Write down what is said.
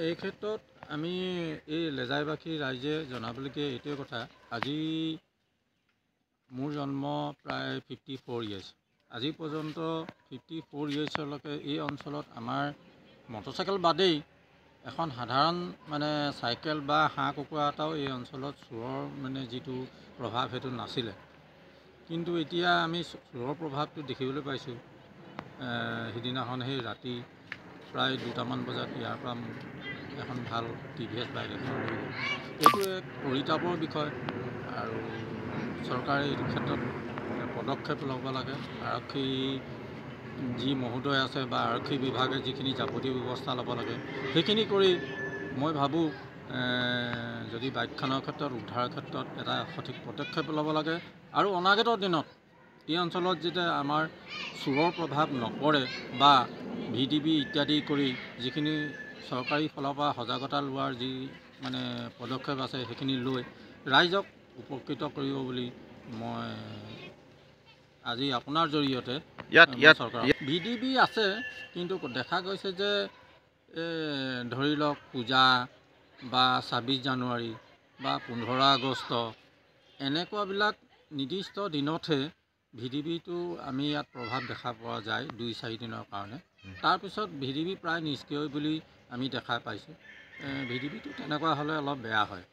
এই ক্ষেত্ৰত আমি এই লেজাইবাসী ৰাইজে জনাবলগীয়া এইটোৱে কথা, আজি মোৰ জন্ম প্ৰায় 54 ইয়েৰ্ছ, আজি পৰ্যন্ত 54 ইয়েৰ্ছলৈকে এই অঞ্চলত আমাৰ মটৰচাইকেল বাদেই এখন সাধাৰণ মানে চাইকেল বা হাঁহ কুকুৰা এটাও এই অঞ্চলত চোৰৰ মানে যিটো প্ৰভাৱ সেইটো নাছিলে। কিন্তু এতিয়া আমি চোৰৰ প্ৰভাৱটো দেখিবলৈ পাইছোঁ। সিদিনাখন সেই ৰাতি প্ৰায় 2টামান বজাত ইয়াৰ পৰা এখন ভাল TVS bike এখন লৈ গ'ল। এইটো এক পৰিতাপৰ বিষয় আৰু চৰকাৰে এইটো ক্ষেত্ৰত পদক্ষেপ ল'ব লাগে। আৰক্ষী যি মহোদয় আছে বা আৰক্ষী বিভাগে যিখিনি যাৱতীয় ব্যৱস্থা ল'ব লাগে সেইখিনি কৰি মই ভাবোঁ যদি বাইকখনৰ ক্ষেত্ৰত উদ্ধাৰৰ ক্ষেত্ৰত এটা সঠিক পদক্ষেপ ল'ব লাগে আৰু অনাগত দিনত এই অঞ্চলত যেতিয়া আমাৰ চোৰৰ প্ৰভাৱ নপৰে বা VDB ইত্যাদি কৰি যিখিনি চৰকাৰী ফালৰ পৰা সজাগতা লোৱাৰ যি মানে পদক্ষেপ আছে সেইখিনি লৈ ৰাইজক উপকৃত কৰিব বুলি মই আজি আপোনাৰ জৰিয়তে চৰকাৰ VDB আছে, কিন্তু দেখা গৈছে যে ধৰি লওক পূজা বা 26 জানুৱাৰী বা 15 আগষ্ট এনেকুৱাবিলাক নিৰ্দিষ্ট দিনতহে VDBটো আমি ইয়াত প্ৰভাৱ দেখা পোৱা যায় 2-4 দিনৰ কাৰণে। তাৰপিছত VDB প্ৰায় নিষ্ক্ৰিয় বুলি আমি দেখা পাইছোঁ। VDBটো তেনেকুৱা হ'লে অলপ বেয়া হয়।